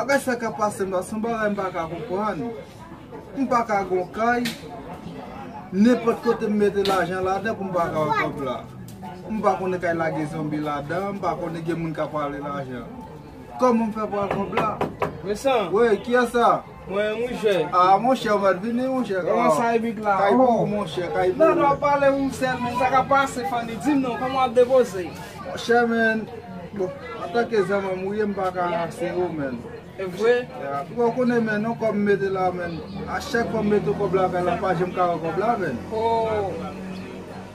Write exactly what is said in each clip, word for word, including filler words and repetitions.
Bagay sa k ap pase m la, se yon bagay m pa ka konprann. M pa ka gon kay, nenpòt kote m mete lajan ladan pou m pa ka wè kòb la. M pa konnen kay lage zonbi ladan, m pa konnen gen moun k ap rale lajan. Kòman m fè pran kòb la? Resan. Wi, kiyès sa? Mwen, wi, jwè. Ah, monchè, ou mèt vini, monchè. Kòman sa, Ebik la? Kay pou ou, monchè, kay pou ou. Non, non, pale ou sèl, men sa k ap pase, Fanny? Di m non, kòman w ap depoze? Monchè, men, bon, antanke zanmi m ou ye, m pa ka lase ou, men. E vre? Ya, ou konnen, men, non, kòb m mete la, men. A chak fwa m mete kòb la, kay la pa janm ka wè kòb la, men. Oh.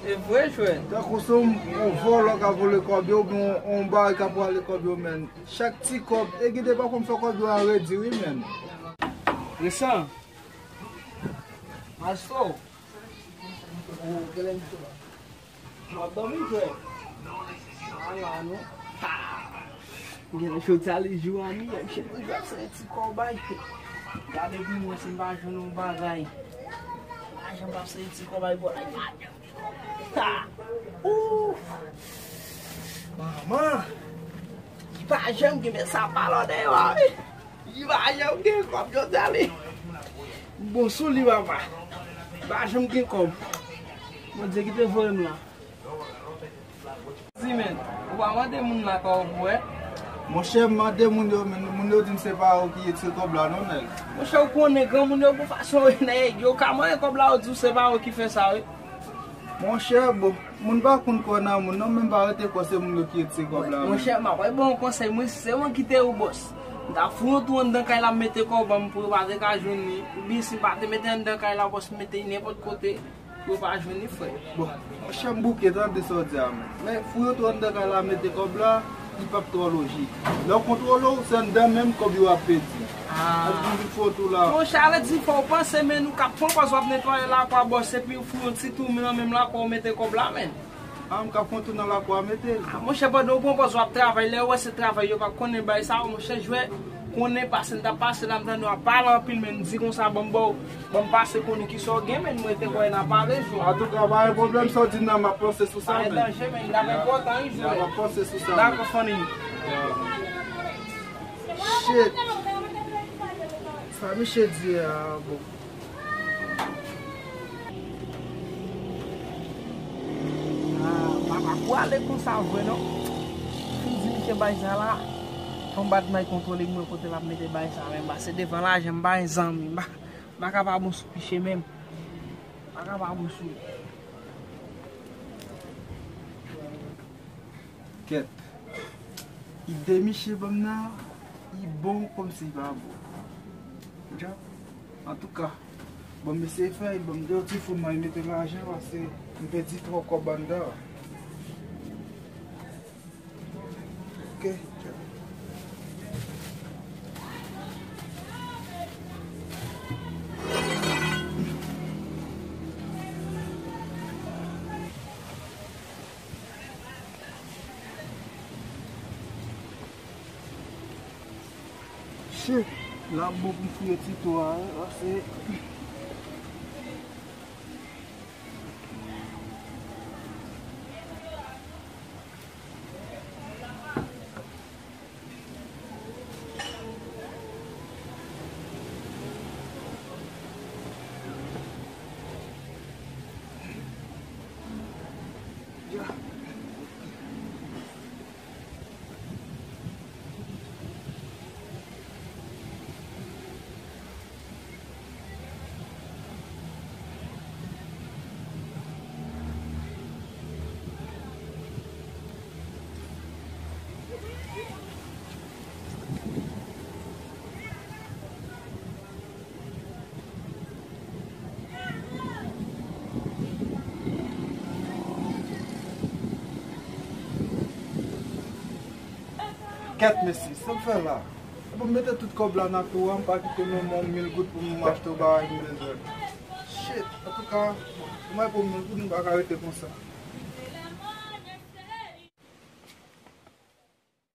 E vre, jwè. Tankou se yon, yon vòlò k ap vole kòb yo, oubyen yon, yon bagay k ap rale kòb yo, men. Chak ti kòb, e gen de pafwa m fè kòb yo a redi, wi, men. Resan. Maestro. Oh, genlè misye la. M ap dòmi, jwè. A la, non. Ha! Genlè jodi a li jou a mi, misye toujou ap se ti kòbay. Gade pou mwen si m pa jwenn yon bagay. Lajan p ap se ti kòbay, bò. Ha! Ouf! Manman! Li pa janm gen, men sa pa lòdè yo a, wi. Li pa janm gen kòb jodi a, li. Bon sou li, papa. Li pa janm gen kòb. Bondye ki te voye m la. Di, men, ou pa mande moun lakay ou pou wè? Monchè, m mande moun yo, men moun yo di m se pa yo ki retire kòb la, non, nèg. Monchè, ou konnen granmoun yo, gon fason yo, nèg, yo ka manyen kòb la, yo di w se pa yo ki fè sa, wi. Monchè, bon, moun pa konn kwè nan moun, non, men m pa rete kwè se moun yo ki retire kòb la, non. Monchè, m ap ba w yon konsèy, mwen, si se mwen ki te ou, bòs, m ta fou yon tou anndan kay la, m mete kòb an m pou yo pa te ka jwenn li. Oubyen si m pa te mete anndan kay la, bòs, m mete li nenpòt kote. Yo pa jwenn li, frè. Bon, monchè, m bouke, tande sa w di a, men. Men, fou yon tou anndan kay la, mete kòb la, li p ap twò lojik. Lè yo kontwole w, se anndan menm kòb yo ap pèdi. Ah. Ap vin fè w tou la. Monchè, ale di fò w panse, men, ou k ap pran pòz w ap netwaye lakwa, bòs, epi ou fou yon ti tou nan menm lakwa, ou mete kòb la, men. Ah, m ka fè yon tou nan lakwa, mete l. Ah, monchè, pandan w pran pòz w ap travay, lè yo wè se travay, yo p ap konnen bagay sa yo, monchè, jwè, konnen pase, m t ap pase la, m tande w ap pale anpil, men m di konsa, ban m ba w, ban m pase konnen kisa w gen, men m rete kwè n ap pale, jwè. Antouka, pa gen pwoblèm, sa w di m nan, m ap panse sou sa, men. Pa gen danje, men, l ap enpòtan, wi, jwè. M ap panse sou sa, men. Dakò, Fanny. Yeah. Shit. Sa misye di a, bon. Ah, papa, pou ale konsa vre, non. Fin di misye bay sa la. Fò m bat may kontwole mwen kote l ap mete bay sa, men m pase devan lajan, m pa gen zanmi, m pa, m pa ka pa bon sou misye menm. M pa ka pa bon sou li. Kèt. Ide misye ban m nan, li bon kòmsi li pa bon. Djab. Antouka, ban m eseye fè, ban m de yon ti fou may mete lajan, paske m pèdi twò kòb anndan. Ok, djab. Shit, l ap bon pou m fouye ti tou a, wi, paske Kèt mesye, sa m fè la? Epi m mete tout kòb la nan tou a, m pa kite menm yon mil goud pou m achte yon bagay m bezwen. Shit, antouka, bon, m al pran mil goud, m pa ka rete konsa.